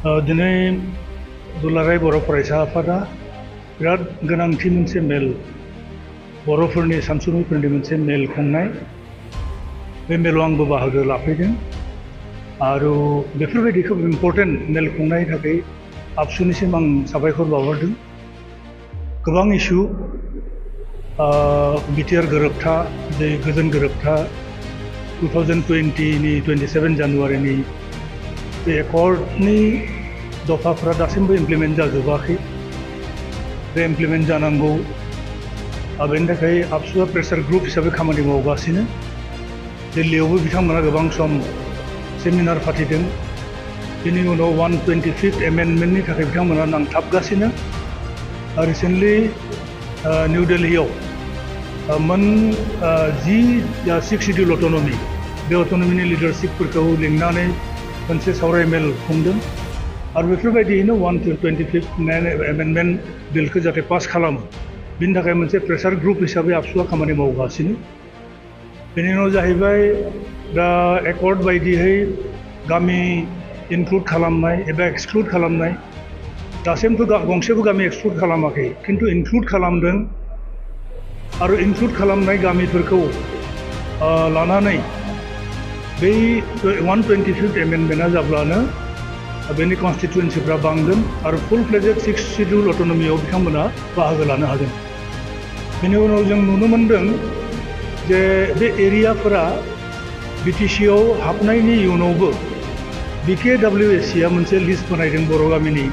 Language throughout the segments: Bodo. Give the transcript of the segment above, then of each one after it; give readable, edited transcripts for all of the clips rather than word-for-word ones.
दिनै दुलाराय बर' फरायसा आफादा बिराद गोनांथि मोनसे मेल बर'फोरनि सानसुमैफोरनि मोनसे मेल खुंनाय बे मेलाव आंबो बाहागो लाफैदों आरो बेफोरबायदि खोब इम्पर्टेन्ट मेल खुंनायनि थाखाय आबसुनिसिम आं साबायखर बावहरदों गोबां इस्यु बिटिआर गोरोबथा जे गोजोन गोरोबथा 2020 नि 27 जानुवारिनि बे एकर्डनि दफाफ्रा दासिमबो इमप्लिमेन्ट जाजोबाखै बे इमप्लिमेन्ट जानांगौ बेनि थाखाय आबसुआ प्रेसार ग्रुप हिसाबै खामानि मावगासिनो दिल्लीयावबो बिथांमोना गोबां सम सेमिनार फाथिदों बेनि उनाव 125th एमेन्डमेन्टनि थाखाय बिथांमोना नांथाबगासिनो रिसेन्टलि निउ दिल्लीयाव मोन 6 शिड्युल अट'नमि बे अट'नमिनि लिडारशिपफोरखौ लिंनानै मोनसे सावरायमेल खुंदों आरो बेफोरबायदियैनो 125th एमेन्डमेन्ट बिलखौ जाहाथे पास खालामो बिनि थाखाय मोनसे प्रेसार ग्रुप हिसाबै आबसुआ खामानि मावगासिनो बेनि उनाव जाहैबाय दा एकर्ड बायदियै गामि इनक्लुड खालामनाय एबा एक्सक्लुड खालामनाय दासिमबो गंसेबो गामि एक्सक्लुड खालामाखै खिन्थु इनक्लुड खालामदों आरो इनक्लुड खालामनाय गामिफोरखौ लानानै बै 125th एमेन्डमेन्टआ जाब्लानो बेनि कन्स्टिटुवेन्सिफ्रा बांगोन आरो फुल फ्लेजेड 6 शिड्युल अट'नमियाव बिथांमोना बाहागो लानो हागोन बेनि उनाव जों नुनो मोन्दों जे बे एरियाफोरा बिटिसिआव हाबनायनि इयुनावबो BKWSCआ मोनसे लिस्ट बानायदों बर' गामिनि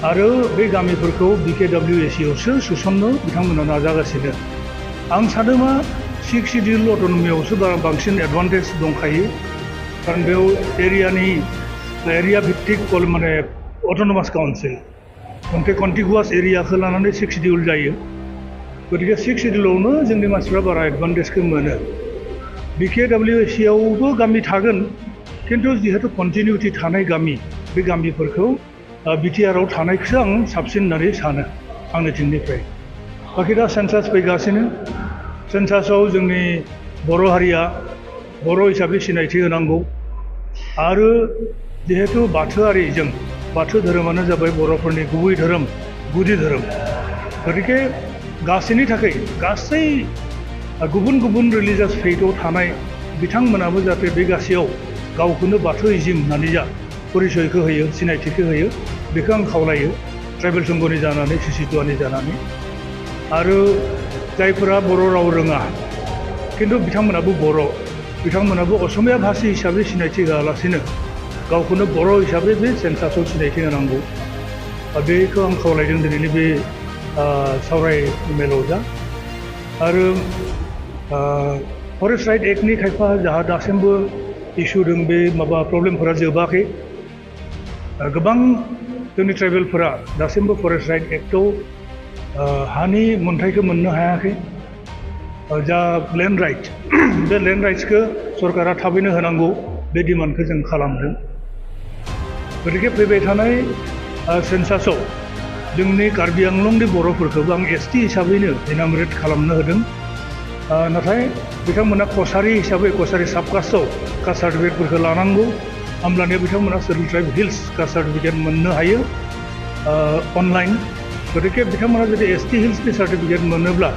आरो बे गामिफोरखौ BKWSCआवसो सोसननो बिथांमोना नाजागासिनो आं सानो मा 6 शिड्युल अट'नमियावसो बांसिन एडभान्टेज दंखायो खारन बेयाव एरिया भित्तिक माने अट'नमास काउन्सिल मोनसे कन्टिगुवास एरियाखौ लानानै 6 शिड्युल जायो गतिके 6 शिड्युलावनो जोंनि मानसिफ्रा बारा एडभान्टेजखौ मोनो BKWSCआवबो गामि थागोन खिन्थु जिहेतु कन्टिनिउटि थानाय गामि बे गामिफोरखौ बिटिआरआव थानायखौसो आं साबसिन होननानै सानो आंनिथिंनिफ्राय बाखि दा सेन्सास फैगासिनो सेन्सासाव जोंनि बर' हारिया बर' हिसाबै सिनायथि होनांगौ आरो जिहेतु बाथौआरिजों बाथौ धोरोमानो जाबाय बर'फोरनि गुबै धोरोम गुदि धोरोम गतिके गासैनि थाखाय गासै गुबुन गुबुन रिलिजियास फेथआव थानाय बिथांमोनाबो जाहाथे बे गासैयाव गावखौनो बाथौइजिम होननानै जा परिचयखौ होयो सिनायथिखौ होयो बेखौ आं खावलायो ट्राइबेल संघनि जानानै सिसिटुवानि जानानै आरो जायफोरा बर' राव रोङा खिन्थु बिथांमोनाबो बर' बिथांमोनाबो असमिया भाषी हिसाबै सिनायथि होआलासिनो गावखौनो बर' हिसाबै बे सेन्सासाव सिनायथि होनांगौ बेखौ आं खावलायदों दिनैनि बे सावराय मेलाव जा आरो फरेस्ट राइट एक्टनि खायफा जाहा दासिमबो इस्यु दं बे माबा प्रब्लेमफोरा जोबाखै गोबां जोंनि ट्राइबेलफोरा दासिमबो फरेस्ट राइट एक्टआव हानि मोन्थाइखौ मोननो हायाखै जा लेन्ड राइट बे लेन्ड राइट्सखौ सरकारा थाबैनो होनांगौ बे डिमान्डखौ जों खालामदों गतिके फैबाय थानाय सेन्सासाव जोंनि कार्बि आंलंनि बर'फोरखौबो आं ST हिसाबैनो इनामरेट खालामनो होदों नाथाय बिथांमोना कसारि हिसाबै कसारि साबकास्टआव कास्ट सार्टिफिकेटफोरखौ लानांगौ होमब्लानिया बिथांमोना schedule tribe hills caste certificate मोननो हायो अनलाइन गतिके बिथांमोना जुदि ST हिल्सनि सार्टिफिकेट मोनोब्ला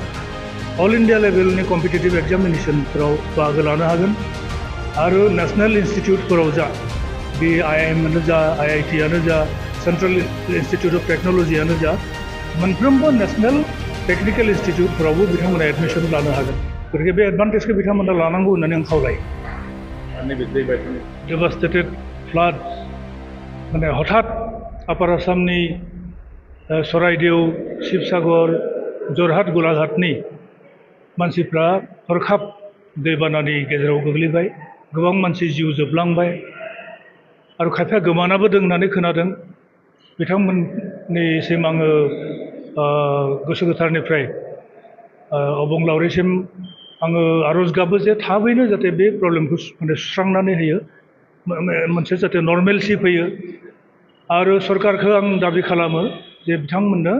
अल इन्डिया लेभेलनि कम्पिटिटिभ एग्जामिनेसनफोराव बाहागो लानो हागोन आरो नेशनेल इन्स्टिटिउटफोराव जा बे IIM जा IIT आनो जा सेन्ट्रेल इन्स्टिटिउट अफ टेक्न'लजियानो जा मोनफ्रोमबो नेशनेल टेक्निकेल इन्स्टिटिउटफोरावबो बिथांमोना एडमिसन लानो हागोन गतिके बे एडभान्टेजखौ बिथांमोना लानांगौ होननानै आं खावलायो डेभास्टेटेड फ्लाड माने हठात आपार आसामनि सराइदेव शिबसागर जरहाट गलाघाटनि मानसिफ्रा हरखाब दैबानानि गेजेराव गोग्लैबाय गोबां मानसि जिउ जोबलांबाय आरो खायफा गोमानाबो दं होननानै खोनादों बिथांमोननिसिम आङो गोसो गोथारनिफ्राय अबंलावरिसिम आङो आर'ज गाबो जे थाबैनो जाहाथे बे प्रब्लेमखौ माने सुस्रांनानै होयो मोनसे जाहाथे नर्मेलसि फैयो आरो सरकारखौ आं दाबि खालामो जे बिथांमोननो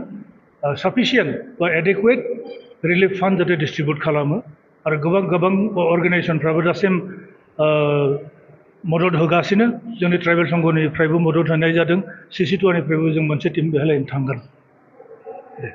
साफिसियेन्ट बा एडेकुवेट रिलिफ फान्ड जाहाथे डिस्ट्रिबिउट खालामो आरो गोबां अर्गानाइजेसनफ्राबो दासिम मदद होगासिनो जोंनि ट्राइबेल संघनिफ्रायबो मदद होनाय जादों सिसि टुनिफ्रायबो जों मोनसे टीम बेहाय थांगोन दे